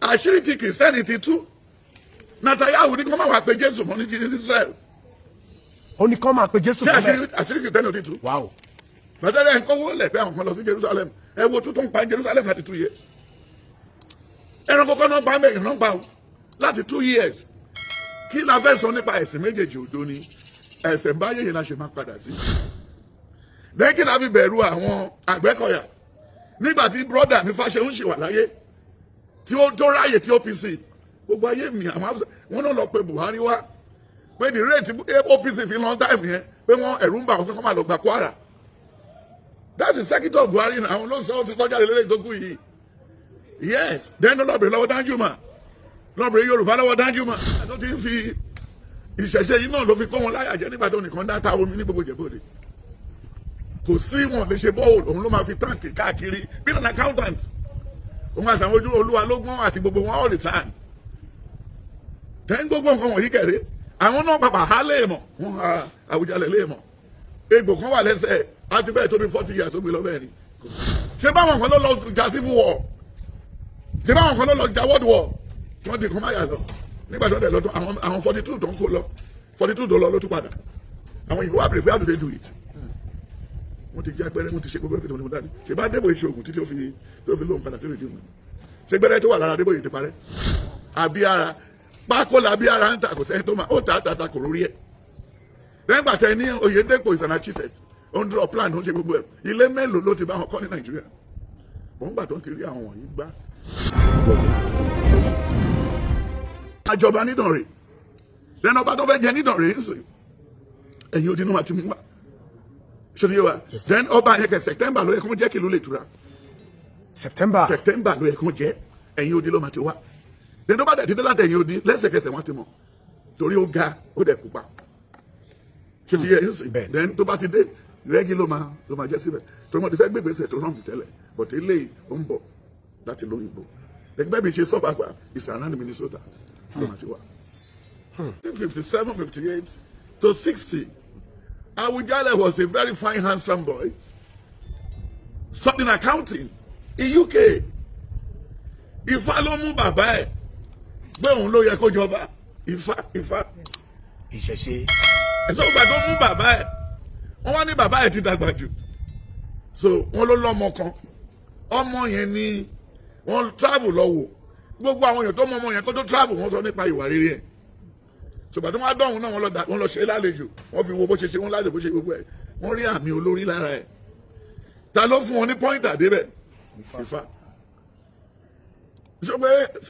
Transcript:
Àṣírí ti Kìrìsìtẹ́nì ti tú. Netanyahu ní kí wọ́n má wàá pe Jésù mọ́ ní Israel. Ó ní kán máa pe Jésù Ṣé fún àṣírí bẹ́ẹ̀. Àṣírí Kìrìsìtẹ́nì ò ti tú? Bàtẹ́lẹ̀ ń kọ́wọ́ lẹ̀ pé àwọn kan lọ sí Jerusalem. Ẹ wo tuntun pa Jerusalem láti 2 years. Ẹranko kan náà pa mẹ́rin náà pa o láti 2 years. Kí la fẹ́ sọ nípa ẹ̀sìn méjèèjì? Òdo ni ẹ̀sìn báyé yẹn la ṣe máa padà sí. Lẹ́yìn, kí la fi bẹ̀rù àwọn Àgbẹ̀kọ̀yà nígbà tí brother mi Fáṣẹ̀hún ṣì wà láyé, tí ó tó ráyè tí OPC gbogbo ayé mi, àwọn Hausa wọn náà lọ pé Buhari wá pé the rate OPC fi long time yẹn, pé wọ́n ẹ̀rù ń bà wọ́n pé kọ́ máa lọ gba Kwara. That's the secretary of Buhari náà. Àwọn ló sọ, ó ti sọ jáde lélẹ́yìn tó kù yìí. Yes, then lọ́bìnrin lọ́wọ́ Danjuma, lọ́bìnrin Yorùbá lọ́wọ́ Danjuma tó ti ń fi ìṣẹ̀ṣe yìí náà ló fi kọ́ wọn láyà jẹ́ nígbà tó nìkan dá ta omi ní gbogbo Ìjẹ̀bú-Òde. Kò sí wọn lè ṣe bọ́ọ̀lù, òun ló máa fi tank káàkiri bí an accountant. Òun àtàwọn ojú olúwa ló gbọ́n àti gbogbo wọn all the time. Then gbogbo nǹkan wọ̀nyí kẹrẹ, àwọn náà pàpà há léèmọ̀, wọ́n ha Àwùjalẹ̀ léèmọ̀. Egbò kan wà lẹ́sẹ̀ àti fẹ́ẹ̀ tó bí 40 years ó gbé lọ bẹ́ẹ̀ ni. Ṣé báwọn kan ló lọ jà civil war? Ṣé báwọn kan ló lọ jà world war? Wọ́n di kan máyà lọ nígbà tó dẹ̀ lọ́dún àwọn 42 tó ń kó lọ, 42 tó lọ ló tún padà. Àwọn ìbò wà bèrè pé, "How do they do it?" Wọ́n ti já gbẹ́rẹ́, wọ́n ti ṣe gbogbo ẹ̀fẹ̀ tó ní dání. Ṣe bá Adébóyè ṣe oògùn títí ó fi tó fi lóun padà sí rìdíìmù? Ṣé gbẹ́rẹ́ tó wà lára Adébóyè ti parẹ́? Àbí ara pákó la bí ara ń ta, kò sẹ́ni tó máa ó ta ta ta kò lórí ẹ̀. Lẹ́gbà tẹ ní Oyèdèpọ̀ is an architect, ó ń draw plan, ó ń ṣe gbogbo ẹ̀. Ilé mélòó ló ti bá wọn kọ́ ní Nàìjíríà? Wọ́n gbà tó ń ti rí àwọn wọ̀nyí gbá. Àjọba nídànrè lẹ́nu ọba tó fẹ́ jẹ nídànrè ń sìn, ẹ̀yin odi náà ti mú wa. Ṣé ti yé wa? Then ọba yẹn kẹ, September ló yẹ kó jẹ́ kí ìlú lè tura. September. September ló yẹ kó jẹ́. Ẹ̀yin odi ló máa ti wá. Then tó bá dẹ̀ ti dé láti ẹ̀yin odi, lẹ́sẹ̀kẹsẹ̀ wọ́n ti mọ̀ torí ó ga, ó dẹ̀ pupa. Ṣé ti yé ẹ̀ ń sìn? Bẹ́ẹ̀. Then tó bá ti dé, rẹ́gí ló máa jẹ́ síbẹ̀ torí wọ́n ti fẹ́ gbégbèsè tó rán mi tẹ́lẹ̀, but eléyìí ó ń bọ̀ láti lóyìnbó. Ẹgbẹ́ mi ṣe sọ́pàpà is around Minnesota ló máa ti wá. 57, 58 to 60, Awujale was a very fine, handsome boy studying accounting in UK. Ifá ló mú bàbá ẹ̀ pé òun ló yẹ kó jọba. Ifá, Ifá. Ìṣẹ̀ṣe. Ẹ̀sọ́ ìgbà tó mú bàbá ẹ̀, wọ́n wá ní bàbá ẹ̀ ti dàgbà jù, so wọ́n ló lọ́mọ kan. Ọmọ yẹn ni wọ́n travel lọ wò. Gbogbo àwọn èèyàn tó mọ ọmọ yẹn kó tó travel, wọ́n sọ nípa ìwà rere ẹ̀. Ṣùgbọ́n tó wọ́n á dọ̀hún náà, wọ́n lọ ṣe é lálejò. Wọ́n fi wo bó ṣe ṣe wọ́n lálejò, bó ṣe gbogbo ẹ̀. Wọ́n rí àmì olórí lára ẹ̀. Ta ló fún wọn ní pointer débẹ̀? Ifá. Ṣé pé